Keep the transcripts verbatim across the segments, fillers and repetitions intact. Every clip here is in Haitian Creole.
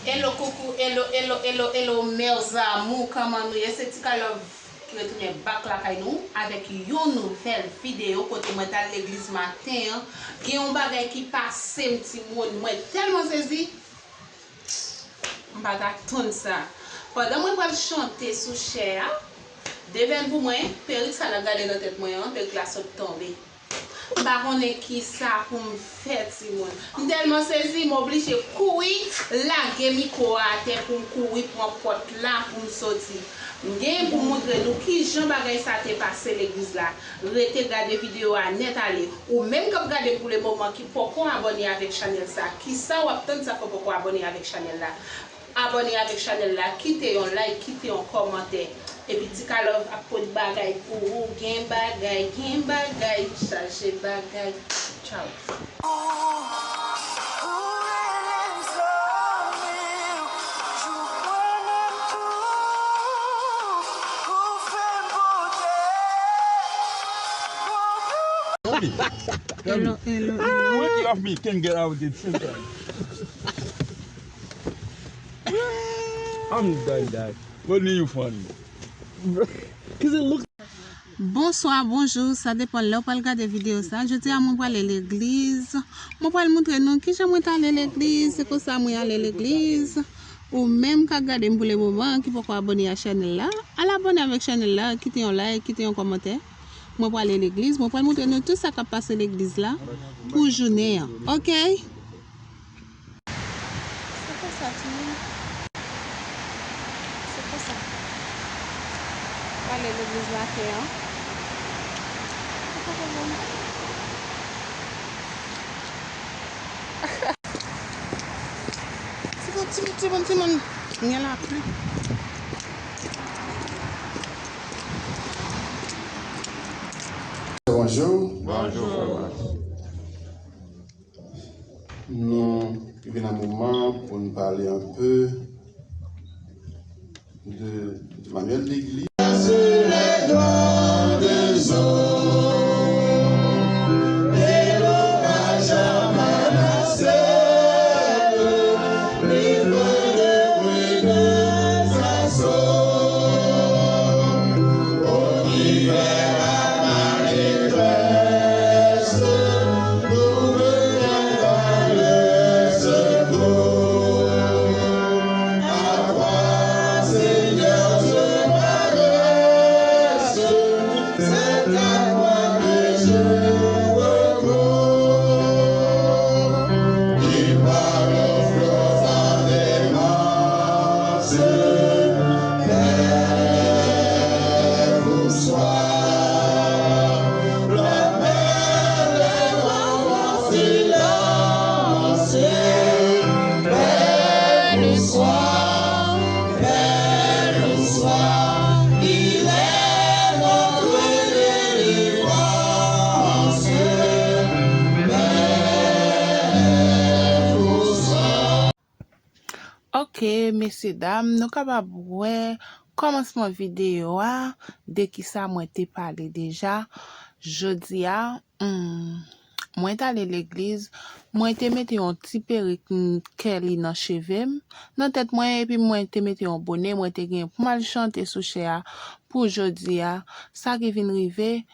Hello, coucou, hello, hello, hello, hello, mes amours, kòman nou ye? Se Tika Love ki retounen back lakay nou avèk yon nouvèl videyo kote mwen t al legliz maten an. Gen yon bagay ki pase m, timoun, mwen tèlman sezi. M pa t atann sa. Pandan mwen pral chante sou chè a, devèn pou mwen, perik sa n ap gade nan tèt mwen an, perik la sot tonbe. M pa konnen kisa pou m fè, timoun. M tèlman sezi, m oblije kouri, lage mikwo a atè pou m kouri pran pòt la pou m soti. M genyen pou m montre nou kijan bagay sa te pase legliz la. Rete gade videyo a nèt ale. Ou menm k ap gade m pou le moman ki poko abòne avèk chanèl sa, kisa w ap tann sa fè w poko abòne avèk chanèl la? Abòne avèk chanèl la, kite yon like, kite yon kòmantè. Epi Tika Love ap pot bagay pou ou. Gen bagay, gen bagay, chaje bagay. Tchaw. Hello, hello, hello. Which of me can get out at the same time? I'm done that. Only you funny. Cause it looks Bonswa, bonjou, sa depann lè w pral gade videyo sa. Jodi a mwen prale legliz. Mwen pral montre nou kijan mwen t ale legliz, se konsa mwen ale legliz. Ou menm k ap gade m pou le moman, ki poko abòne a chanèl la, al abòne avèk chanèl la, kite yon like, kite yon kòmantè. Mwen prale legliz, mwen pral montre nou tout sa k ap pase legliz la pou jounen an. Oke? Se konsa, timoun. Se konsa. Prale legliz maten an. Timoun, timoun, timoun, timoun. Gen lapli. Bonjou. Bonjou. Nou rive nan moman pou n pale anpe de, de manyèl legliz. Ok, mesye dam, nou kapab wè kòmansman videyo a, de kisa mwen te pale deja. Jodi a, hmm, mwen t ale legliz, mwen te mete yon ti perik, hmm, kèli nan cheve m, nan tèt mwen, epi mwen te mete yon bonè, mwen te gen pou m al chante sou chè a pou jodi a. Sa ki vin rive,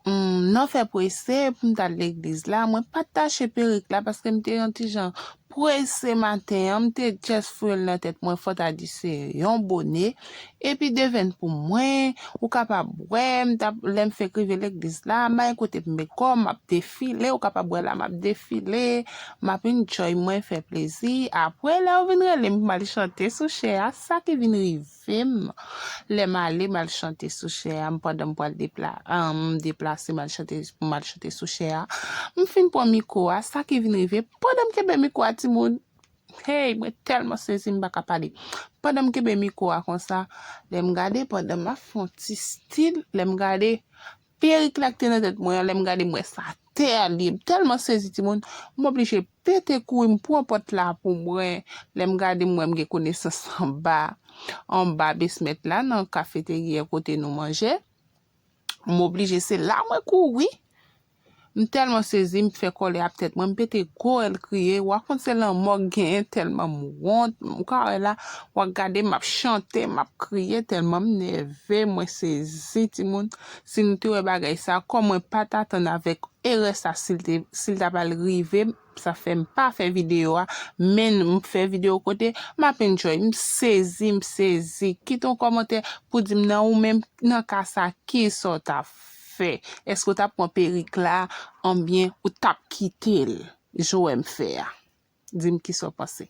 hmm, nan fè prese pou m t al legliz la, mwen pa t tache perik la paske m te yon ti jan prese maten an, m te just foure l nan tèt mwen, fò ta di se yon bonè. Epi devèn pou mwen, ou kapab wè, m t ap, lè m fèk rive legliz la, m al kote m mete kò m, m ap defile, ou kapab wè la, m ap defile, m ap enjoy mwen, fè plezi. Apre, lè yo vin rele m pou m al chante sou chè a, sa ki vin rive m, lè m ale, m al chante sou chè a, m pandan m pral depla-, ah, m deplase, m al chante, pou m al chante sou chè a. M fin pran mikwo a, sa ki vin rive, pandan m kenbe mikwo a, timoun, hey, mwen tèlman sezi, m pa ka pale. Pandan m kenbe mikwo a konsa, lè m gade, pandan m ap fè yon ti stil, lè m gade, perik la ki te nan tèt mwen an, lè m gade, m wè se atè a li ye. M tèlman sezi, timoun, m oblije pete kouri, m pran pòt la pou mwen. Lè m gade, m wè m gen konesans anba, anba basement la, nan kafeterya kote nou manje. M oblije, se la mwen kouri. M tèlman sezi, m fè kòlè ap tèt mwen, m pete gwo rèl kriye. W a konn se lanmò k genyen, tèlman m wont. Ou ka wè la, w a gade m ap chante, m ap kriye, tèlman m nève, mwen sezi, timoun. Si nou te wè bagay sa, kòm mwen pa t atann avèk erè sa, si l te, si l ta pral rive, sa fè m pa fè videyo a, men m fè videyo kote m ap enjoy, m sezi, m sezi. Kite yon kòmantè pou di m nan ou menm, nan ka sa, ki sa w t ap fè? Èske w t ap pran perik la, anbyen ou t ap kite l, jan w wè m fè a? Di m ki sa w panse.